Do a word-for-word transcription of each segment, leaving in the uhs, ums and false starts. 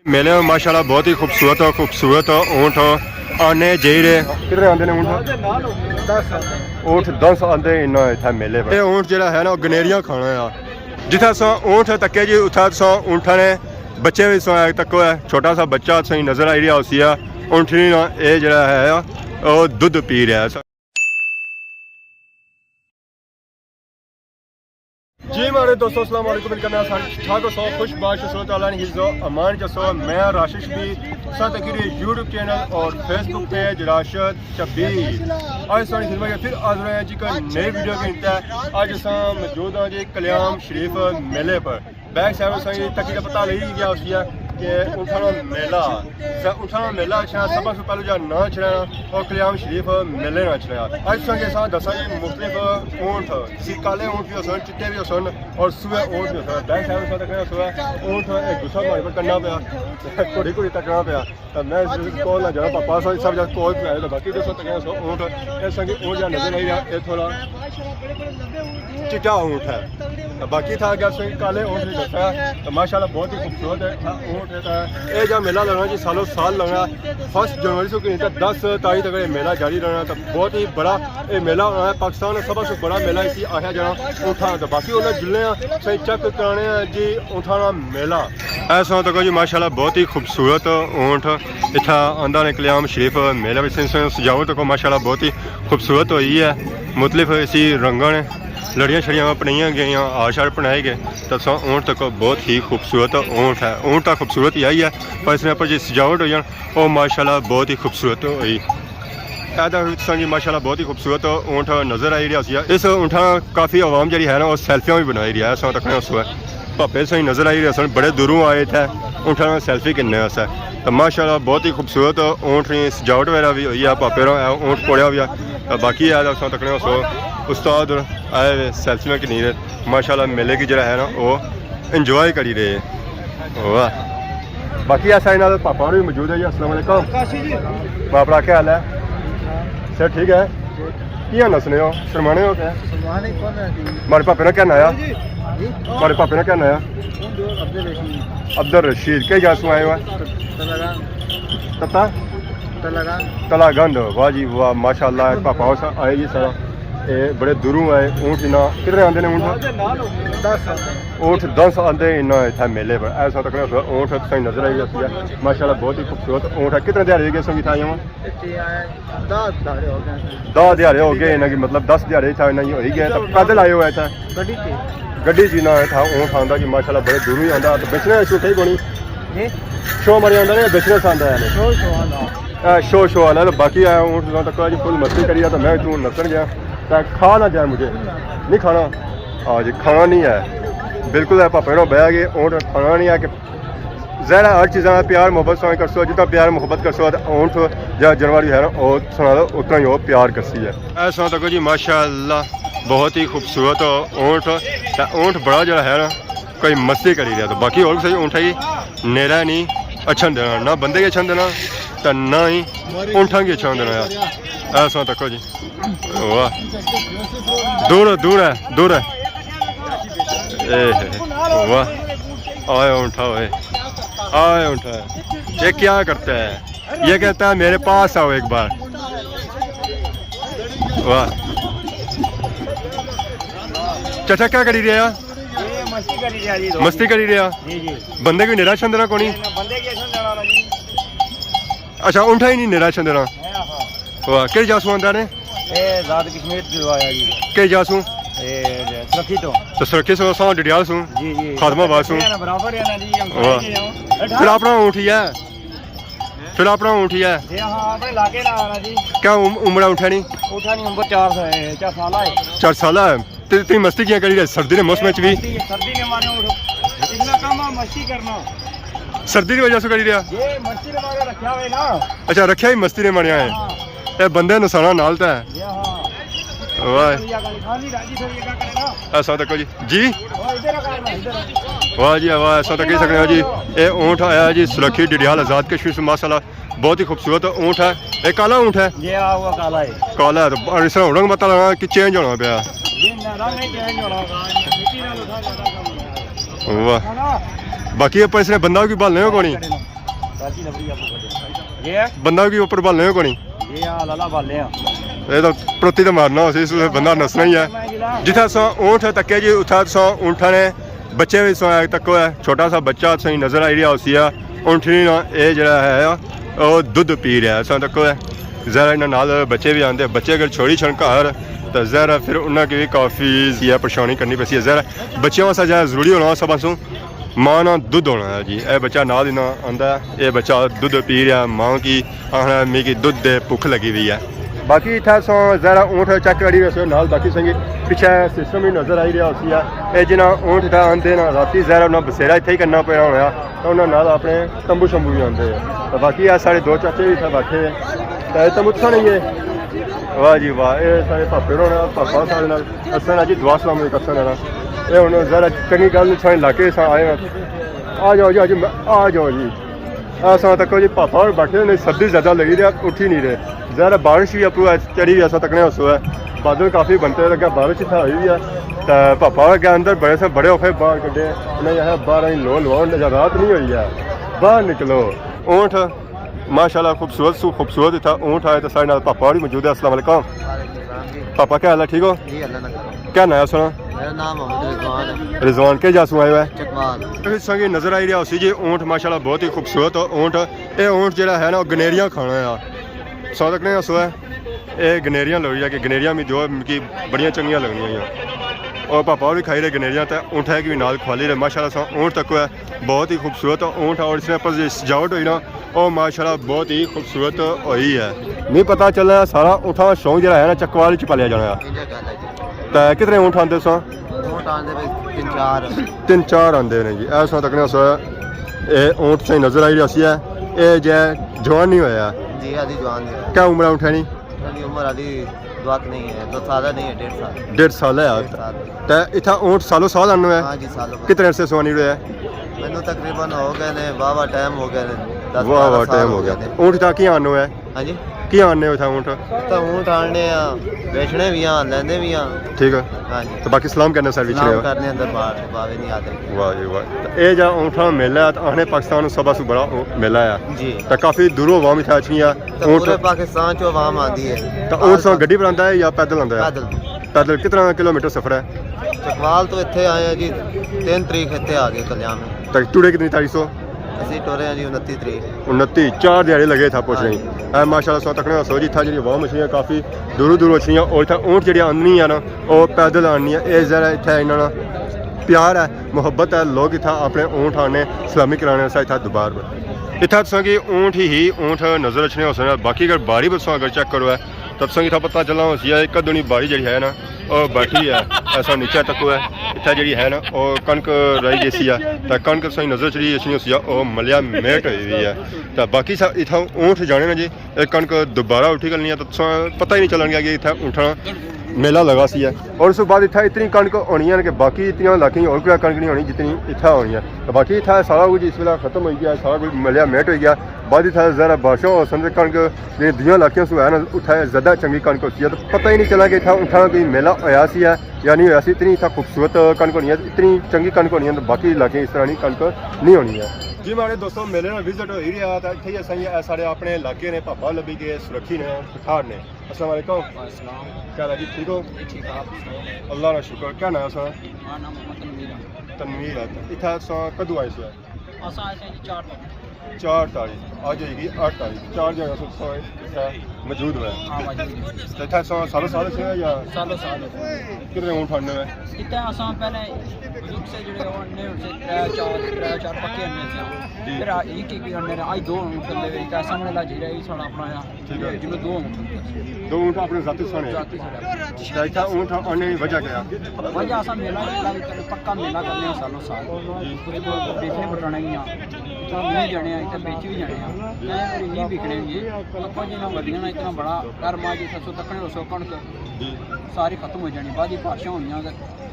میلے میں ماشاءاللہ بہت ہی خوبصورت، خوبصورت اونٹ آنے جائی رہے۔ کتنے آندے نے اونٹ؟ اونٹ دس آندے انہاں اتھے میلے پر۔ یہ اونٹ جڑا ہے نا، گنیریاں کھانا ہے۔ جتھے اساں اونٹ تکے جی، اتھے تساں اونٹاں نے بچے بھی سو تکو ہے، چھوٹا سا بچہ تساں نظر آئی رہا ہوسی ہے۔ اونٹنی نا اے جڑا ہے، او دودھ پی رہا ہے۔ جی ماڑے دوستو، السلام علیکم، امید کرنا سارے ٹھیک ٹھاک ہوسو، خوش باش ہوسو، اللہ نے حفظ و امان چ ہوسو۔ میں راشد شبیر، ساتھ تکی رہے یوٹیوب چینل اور فیس بک پیج راشد شبیر۔ آج ساری خدمت کے پھر حاضر ہیں جی کوئی نئی ویڈیو کے انتہا۔ آج اساں موجود ہیں جی کلیام شریف میلے پر۔ بیک سائیڈ اساں کی تکی کا پتہ لگی گیا ہوسی ہے کہ اونٹاں نا میلہ۔ سر، اونٹاں نا میلہ اچھا، سب سے پہلے جا ناں اچھا اور کلیام شریف میلے نا اچھا۔ آج اساں کے ساتھ دساں جی مختلف اونٹ، سی کالے اونٹ بھی ہوسن، چٹے بھی ہوسن اور سوئے اونٹ بھی ہوسن۔ بیک سائیڈ اساں تکنے سوئے اونٹ ایک دوسرا ہمارے پر کرنا پیا، کڑی کڑی تکنا پیا۔ تو میں اس کول نہ جانا، پاپا سا سب جا کول پہ آئے تو باقی دوستو تکنے سو اونٹ، ایسا کہ اونٹ جا نظر نہیں رہا، یہ تھوڑا چٹا اونٹ ہے۔ تو باقی تھا اگر سوئی کالے اونٹ بھی دسا ہے تو ماشاءاللہ بہت ہی خوبصورت ہے، ہاں، اونٹ ہے۔ تو یہ جا میلہ لگنا جی سالوں سال لگنا، فرسٹ جنوری سے کہ دس تاریخ تک یہ میلہ جاری رہنا۔ تو بہت ہی بڑا یہ میلہ ہونا ہے، پاکستان کا سب سے بڑا میلہ اسی آخیا جانا اونٹاں۔ تو باقی انہیں جلنے ہیں، صحیح چیک کرانے ہیں جی اونٹاں کا میلہ۔ ایسا تکو جی ماشاءاللہ بہت ہی خوبصورت اونٹ اتھا آندا نے کلیام شریف میلے وچ۔ سجاوٹ تکو ماشاءاللہ بہت ہی خوبصورت ہوئی ہے، مختلف اسی رنگاں نے، لڑیاں شڑیاں پنائیاں گئیاں، ہار شار پنائے گئے۔ تو سا اونٹ تکو بہت ہی خوبصورت اونٹ ہے، اونٹ تا خوبصورت ہی آئی ہے، پر اس نے پر جی سجاوٹ ہوئی ہے، او ماشاءاللہ بہت ہی خوبصورت ہوئی۔ اے تساں کی ماشاءاللہ بہت ہی خوبصورت اونٹ نظر آئی رہیا سی۔ اس اونٹاں کافی عوام جڑی ہے نا، وہ سیلفیاں بھی بنائی رہی ہے۔ اساں تکنے سو ہے، پاپے سائیں نظر آئی رہے سن، بڑے دوروں آئے اتھے اونٹاں نال سیلفی گھننے واسطے۔ تو ماشاءاللہ بہت ہی خوبصورت اونٹ نی سجاوٹ وغیرہ بھی ہوئی ہے، پاپے را اونٹ کوڑیا ہویا۔ باقی ہے اساں تکنے سو استاد آئے ہوئے سیلفیاں گھنی رہے۔ ماشاءاللہ میلے کی جڑا ہے نا، وہ انجوائے کری رہے۔ واہ۔ باقی اس سائیڈ نال پاپا ہوری موجود ہے جی۔ السلام علیکم۔ کاشی جی۔ پاپا کیا حال ہے؟ سر ٹھیک ہے؟ کیا نسنے ہو؟ شرمانے ہو کیا؟ شرمانے کون ہے جی؟ ماڑے پاپے نا کیا نایا؟ جی؟ جی؟ ماڑے پاپے نا کیا نایا؟ عبدالرشید۔ عبدالرشید، کیا جاسوں آئے ہو؟ تلگان۔ تتا؟ تلگان۔ تلاگند، واہ جی واہ، ماشاءاللہ، پاپا اس آئے جی سارا۔ اے بڑے دوروں آئے، اونٹ انہاں، کتنے آندے نے اونٹ؟ دس۔ اونٹ دس آندے انہاں اتھا میلے پر۔ ایسا تکنے اونٹ تساں نظر آئی جاتی ہے۔ ماشاءاللہ بہت ہی خوبصورت اونٹ ہے۔ کتنے دیہاڑے ہوئی گئے سن اتھا آئے ہو؟ اتھے آئے دہ دیہاڑے ہو گئے۔ دہ دیہاڑے ہو گئے انہاں کی، مطلب دس دیہاڑے اتھا انہاں کی ہوئی گئے۔ تو پیدل آئے ہو اتھا؟ گڈی تے۔ گڈی جی نہ اتھا اونٹ آندا جی، ماشاءاللہ بڑے دوروں ہی آندا۔ تو بیچنے اس کو کہیں کونی؟ جی؟ شو مارے آندا نے، بیچنے سے آندا ہے؟ شو شو آندا۔ اے شو شو والا۔ تو باقی ہے اونٹ نہ تکو جی فل مستی کری ہے، تو میں اتھوں نسن گیا۔ تے کھا نہ جائے مجھے، نہیں کھانا۔ ہاں جی، کھانا نہیں ہے بالکل۔ ہے پاپے نو بہ گئے، اونٹ کھانا نہیں ہے کہ ظاہر ہے ہر چیزاں پیار محبت سان کرسو، جتنا پیار محبت کرسو تے اونٹ یا جانور جو ہے نا، او سنا دو اتنا ہی وہ پیار کرسی ہے۔ ایسا تکو جی ماشاءاللہ بہت ہی خوبصورت اونٹ، تے اونٹ بڑا جڑا ہے نا، کوئی مستی کری رہیا۔ تو باقی اور صحیح اونٹاں کی نیرا نہیں اچھا دینا، نہ بندے کی اچھا دینا، تے نہ ہی اونٹاں کی اچھا دینا یار۔ ایسا تکو جی، واہ، دور ہے، دور ہے، دور ہے۔ اے ہے، واہ، آئے اونٹا ہوئے، آئے اونٹا۔ یہ کیا کرتا ہے؟ یہ کہتا ہے میرے پاس آؤ ایک بار۔ واہ۔ چچا کیا کری رہے ہو؟ یہ مستی کری رہا جی۔ مستی کری رہا؟ جی جی۔ بندے کی نیرا چھندنا کونی؟ نہ، بندے کی اچھا دینا نا جی۔ اچھا، اونٹا ہی نہیں نیرا چھندنا۔ ہاں، ہاں۔ واہ، کہڑی جاسوں آندا نے؟ اے ذات کشمیر تو آیا جی۔ کہڑی جاسوں؟ اے سرکھی تو۔ تو سرکھی سو، سو ڈڈیال سوں؟ جی جی۔ خادم آباد سوں؟ برابر ہے نا، برابر ہے نا جی، ہم واہ۔ سارے ہی ہیں۔ پھر اپنا اونٹ ہی ہے؟ پھر اپنا اونٹ ہی ہے؟ جی ہاں، اپنے علاقے نا آنا جی۔ کیا عم-، عمر ہے اونٹا نی؟ اونٹا نی عمر چار سال ہے، چار سال ہے۔ چار سال ہے۔ تے تیں مستی کیاں کری رہے سردی نے موسم وچ بھی؟ سردی، سردی نے مارے اٹھ، اتنا کم ہے مستی کرنا۔ سردی دی وجہ سے کری رہا؟ یہ مستی نے مارے رکھیا ہوئے نا۔ اچھا، رکھیا ہی مستی نے ماریا ہے۔ ہاں۔ اے بندے نسانا نال تے ہے۔ یہ ہاں۔ واہ۔ تھوڑی اگل کھانی راجی تھوڑی اگل کرے نا۔ ایسا تکو جی۔ جی؟ وہ ادھر آ کرنا، ادھر۔ واہ جی واہ، ایسا تک کہہ سکتے ہو جی۔ اے اونٹ آیا جی سرکھی ڈڈیال آزاد کشمیر سے ماشاءاللہ۔ بہت ہی خوبصورت اونٹ ہے۔ ایک کالا اونٹ ہے؟ جی ہاں، وہ کالا ہے۔ کالا ہے تو اس طرح رنگ پتہ لگا کہ چینج ہونا پیا۔ جی، رنگ نہیں چینج ہونا ہوگا، مٹی نال اٹھا زیادہ کم ہونا ہے۔ واہ۔ ہے نا؟ باقی اپر اس نے بندہ بھی بھالنے ہو کونی؟ یہ ہے؟ بندہ کی اوپر بھالنے ہو کونی؟ یہ آ لالا بھالنے آ۔ یہ تو پروتی تو مارنا ہو سی، اس ویلے بندہ نسنا ہی ہے۔ جتھے تساں اونٹ تکے جی، اتھا تساں اونٹاں نے بچے بھی تساں تکو ہے، چھوٹا سا بچہ تساں نظر آئی رہیا ہوسی ہے۔ اونٹنی نا اے جڑا ہے، او دودھ پی رہیا ہے، تساں تکو ہے۔ ذرا انہاں نال بچے بھی آندے، بچے اگر چھوڑی چھن گھر، تو ذرا پھر انہاں کی بھی کافی زیادہ پریشانی کرنی پیسی ہے۔ ذرا بچیاں واسطے جیڑا ضروری ہونا سب پاسوں، ماں نا دودھ ہونا ہے جی۔ اے بچہ نال ہی نہ آندا ہے، اے بچہ دودھ پی رہیا، ماں کی آخنا ہے، "میکی دودھ دے، بھوک لگی ہوئی ہے۔" باقی اتھا سو ذرا اونٹ چیک کری رہے سو نال، باقی سنگی پچھے سسٹم ہی نظر آئی رہیا ہوسی ہے۔ اے جنہاں اونٹ اتھا آندے نا، راتی ذرا انہاں بسیرا اتھے ہی کرنا پیا ہونا، تو انہاں نال اپنے تمبو شمبو بھی آندے ہیں۔ تو باقی اے ساڑے دو چاچے بھی اتھا بیٹھے ہیں۔ تے تمبو تساں نہیں ہے؟ واہ جی واہ، اے ساڑے پاپے ہونا، پاپا ساڑے نال۔ حسن ہے جی، دعا سلام علیکم حسن ہے نا۔ اے ہن ذرا چنگی گل ساڑے علاقے سا آئے ہیں۔ آ جاؤ جی، آ جاؤ، آ جاؤ جی۔ اساں تکو جی پاپا ہور بیٹھے نے، سردی زیادہ لگی رہی ہے، اٹھی نہیں رہے۔ ذرا بارش بھی اپرو ہے، چڑھی بھی اساں تکنے ہو سو ہے۔ بادل کافی بنتے لگا، بارش اتھا ہوئی ہوئی ہے۔ تے پاپا ہور اگے اندر بڑے سے بڑے اوکھے باہر کڈے۔ انہاں آخیا، "باہر ہی لو، لو، اجے رات نہیں ہوئی ہے، باہر نکلو۔" اونٹ ماشاءاللہ خوبصورت سو خوبصورت اتھا اونٹ آئے تے ساڑے نال پاپا ہوری موجود ہے۔ السلام علیکم۔ وعلیکم السلام جی۔ پاپا کیا حال ہے، ٹھیک ہو؟ جی، اللہ نہ کرو۔ کیا نام ہے سنا؟ میرا نام محمد رضوان ہے۔ رضوان، کہہ جا سوں آئے ہوئے؟ چکوال۔ تساں کی نظر آئی رہیا ہوسی جی اونٹ، ماشاءاللہ بہت ہی خوبصورت اونٹ۔ اے اونٹ جڑا ہے نا، او گنیریاں کھانا ہے۔ سو تکنے ہو سو ہے۔ اے گنیریاں لوئی ہے کہ گنیریاں بھی جو مکی بڑیاں چنگیاں لگنیاں ہیں۔ اور پاپا ہوری کھائی رہے گنیریاں تے اونٹاں کی بھی نال کھوالی رہے۔ ماشاءاللہ سو اونٹ تکو ہے، بہت ہی خوبصورت اونٹ ہے اور اس نے پر سجاوٹ ہوئی نا، او ماشاءاللہ بہت ہی خوبصورت ہوئی ہے۔ نہیں پتہ چلنا سارا اونٹاں شوق جڑا ہے نا، چکوال وچ پالیا جانا ہے۔ تے کتنے اونٹ آندے سو؟ اونٹ آندے بھائی تین چار۔ تین چار آندے نے جی۔ ایسا تکنے سو، اے اونٹ صحیح نظر آئی رہیا سی ہے۔ اے جے جوان نہیں ہویا۔ جی، ادھی جوان ہے۔ کیا عمر ہے اونٹاں نی؟ اونٹاں نی عمر ادھی دو آکھ نہیں ہے، دو سال نہیں ہے، ڈیڑھ سال۔ ڈیڑھ سال ہے یار۔ ڈیڑھ سال۔ تے اتھا اونٹ سالو سال آنو ہے؟ ہاں جی، سالو سال۔ کتنے عرصے سو آنی رہے؟ مینوں تقریباً ہو گئے نے، واہ واہ ٹائم ہو گئے نے، دس واہ بارہ واہ سال ٹائم ہو ہو گئے گئے۔ نے۔ اونٹ اتھا کی آنو ہے؟ ہاں جی؟ کی آننے ہو اتھا اونٹ؟ اتھا اونٹ آننے آ، بیچنے بھی آ، لیندے بھی آ۔ ٹھیک ہے۔ ہاں جی۔ تو باقی سلام کرنے سر وچھنے سلام ہو۔ کرنے اندر باہر، بابے نہیں آتے۔ واہ جی واہ۔ اے جا اونٹاں میلہ ہے، آنے پاکستان سب سے بڑا او-، میلہ ہے۔ جی۔ تو کافی دوروں عوام اتھا اچھنی ہے۔ تو اونٹ پورے پاکستان چوں عوام آندی ہے۔ تو اونٹ سو گڈی پر آندا ہے یا پیدل آندا ہے؟ پیدل۔ پیدل کتنا کلومیٹر سفر ہے؟ چکوال تو اتھے آئے ہیں جی، تین تاریخ اتھے آ گئے کلیان میں۔ تو ٹرے کتنی تاریخ سو؟ اسی ٹرے ہیں جی انتی تاریخ۔ انتی، چار دیہاڑے لگے تھا پہنچنے۔ ہاں جی۔ اے ماشاءاللہ سو تکنے سو جی، اتھا جڑی عوام اچھنی ہے کافی دوروں دوروں اچھنی ہے اور اتھا اونٹ جڑی آننی ہے نا، او پیدل آننی ہے۔ اے ذرا اتھا انہاں نا پیار ہے، محبت ہے، لوگ اتھا اپنے اونٹ آنے سلامی کرانے واسطے اتھا دوبار پر۔ اتھا تساں کی اونٹ ہی، ہی اونٹ نظر اچھنے ہو سن، باقی اگر باری بسوں اگر چیک کرو ہے، تو تساں کی اتھا پتہ چلنا ہو سی ہے، کدوں نی باری جڑی ہے نا، او بیٹھی ہے، ایسا نیچے تکو ہے، اتھا جڑی ہے نا، او کنک رائی جیسی ہے، تے کنک تساں کی نظر چڑھی اچھنی ہو سی ہے، او ملیا میٹ ہوئی ہوئی ہے۔ تے باقی سا اتھا اونٹ جانے نا جی، اے کنک دوبارہ اٹھی گلنی ہے، تو تساں پتہ ہی نہیں چلن گیا کہ اتھا اونٹاں میلہ لگا سی ہے۔ اور اس بعد اتھا اتنی کنک ہونی ہے کہ باقی اتنی علاقے اور کوئی کنک نہیں ہونی جتنی اتھا ہونی ہے۔ تو باقی اتھا سارا کچھ اس ویلے ختم ہوئی گیا، سارا کچھ ملیا میٹ ہوئی گیا۔ بعد اتھا ذرا بارشاں ہو سن تے کنک جی دیاں علاقیاں سو ہے نا، اتھا زیادہ چنگی کنک ہوتی ہے۔ تو پتہ ہی نہیں چلا کہ اتھا اونٹاں کوئی میلہ ہویا سی ہے یا نہیں ہویا سی۔ اتنی اتھا خوبصورت کنک ہونی ہے، اتنی چنگی کنک ہونی ہے، تو باقی علاقے اس طرح نی کنک نہیں ہونی ہے۔ جی ماڑے دوستو، میلے نا وزٹ ہوئی رہیا تھا، اتھے ہی اساں یہ سارے اپنے علاقے نے پاپا لبی گئے، سرکھی نے، پٹھار نے۔ السلام علیکم۔ وعلیکم السلام۔ کیا حال ہے جی، ٹھیک ہو؟ جی ٹھیک، آپ سناؤ؟ اللہ کا شکر۔ کیا نام ہے سا؟ ہمارا نام محمد تنویر ہے۔ تنویر ہے۔ اتھا سا کدو آئے سو؟ اساں آئے سا جی چار تاریخ۔ چار تاریخ، اج ہوئی گئی اٹھ تاریخ، چار جگہ سو سو اتھا موجود ہوئے۔ ہاں، موجود ہے۔ تے اتھا سو سالو سال سے یا؟ سالو سال۔ کتنے اونٹ آنے ہوئے؟ اتھا اساں پہلے بزرگ سے جڑے وہ آنے ہوئے سے ترے چار، ترے چار پکے آنے سے۔ جی۔ پھر ایک ایک آنے رہے، آج دو اونٹ کلے ہوئے، اتھا سامنے لا جی رہے، ساڑا اپنا آیا۔ ٹھیک ہے۔ جی، میں دو اونٹ۔ دو اونٹ اپنے ذاتی سانے؟ ذاتی سانے۔ تے اتھا اونٹ آنے کی وجہ کیا؟ وجہ اساں میلہ، پکا میلہ کرنے ہیں سالو سال۔ جی۔ کچھ کو بیچنے بٹانے گیا۔ اتھا نہیں جانے ہیں، اتھا بیچی بھی جانے ہیں۔ کہیں نہیں بکنے گے۔ پکا جی نہ ودیاں نا اتنا بڑا گھر ماں جی سو تکنے ہو سو کنک۔ جی۔ ساری ختم ہو جانی۔ بعد یہ بارشاں ہونیاں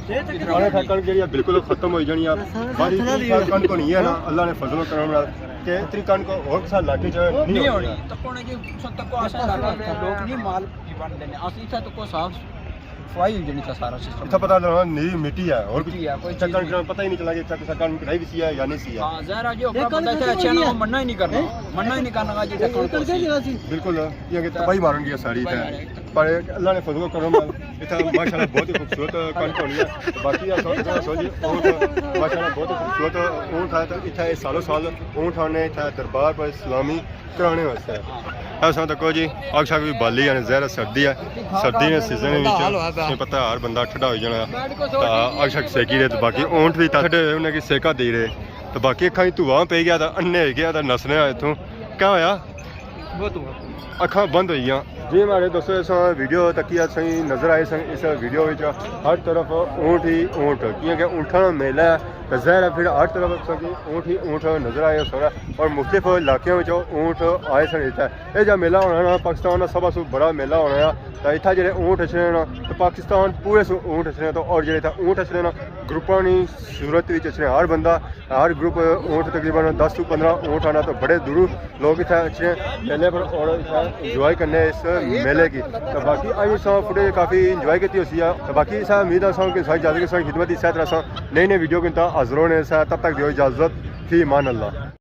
تے اتنا ہمارے اتھا کنک جیڑی ہے بالکل ختم ہوئی جانی ہے۔ بارش اتنی ساری کنک ہونی ہے نا، اللہ نے فضل و کرم نال کہ اتنی کنک ہور کسا علاقے چ نہیں نہیں ہونی ہونی۔ ہے۔ تکو نے جی، سو تکو اساں علاقہ لوگ نہیں مال بھی بنتے ہیں۔ اسی اتھا تکو صاف فائی ہوئی جانی تھا سارا سسٹم۔ اتھا پتہ لگا نئی مٹی ہے، اور مٹی ہے، کوئی چیز چکن نہیں۔ پتہ ہی نہیں چلا کہ اتھا کسا کن کڑائی بھی سی ہے یا نہیں سی ہے۔ ہاں، ظاہر ہے جی، اوپر بندہ اتھا اچھے نا، وہ مننا ہی نہیں کرنا، مننا ہی نہیں کرنا جی، اتھا کن کوئی سی۔ بالکل، یہ کہ تباہی مارن گیا ساری تباہی اتھا۔ مارن۔ پر اللہ نے فضل و کرم نال اتھا ماشاءاللہ بہت ہی خوبصورت کن کھولی ہے۔ باقی یہ سوچ رہا سو جی، اونٹ ماشاءاللہ بہت ہی خوبصورت اونٹ ہے، تو اتھا یہ سالوں سال اونٹ آنے اتھا دربار پر سلامی کرانے واسطے۔ ایسا تکو جی، اگ شگ بھی بالی ہے، ظاہر ہے سردی ہے، سردی نے سیزن وچ تمہیں پتہ ہے ہر بندہ ٹھڈا ہوئی جانا، تا اگ شگ سیکی رہے، تو باقی اونٹ بھی اتھا ٹھڈے ہوئے انہیں کی سیکا دے رہے، تو باقی اکھاں وچ دھواں پئی گیا، تا انے ہوئی گیا، تا نسنے آئے اتھوں۔ کیا ہویا؟ بہت ہوا۔ اکھاں بند ہوئی گیاں۔ جی ماڑے دوستو، اس ویڈیو تکی اساں نظر آئے سن، اس ویڈیو وچ ہر طرف اونٹ ہی اونٹ، کیونکہ اونٹاں نا میلہ ہے، تو ظاہر ہے پھر ہر طرف اساں کی اونٹ ہی اونٹ نظر آئے سن، اور مختلف علاقیاں وچ اونٹ آئے سن اتھے۔ اے جا میلہ ہونا نا، پاکستان نا سب سے بڑا میلہ ہونا ہے، تو اتھا جڑے اونٹ اچھنے نا، تو پاکستان پورے سو اونٹ اچھنے، تو اور جڑے اتھا اونٹ اچھنے نا، گروپاں نی صورت وچ اچھنے، ہر بندہ ہر گروپ اونٹ تقریباً دس تو پندرہ اونٹ آنا، تو بڑے دوروں لوگ اتھے اچھنے میلے پر اور اتھے انجوائے کرنے اس میلے کی۔ تو باقی آئی سا فوٹیج کافی انجوائے کیتی ہوسی ہے۔ تو باقی اسا امید ہے سا کہ ساری جاتے کے ساری خدمت اس طرح سا نئی نئی ویڈیو کے تا حاضر ہونے سا، تب تک دیو اجازت، فی امان اللہ۔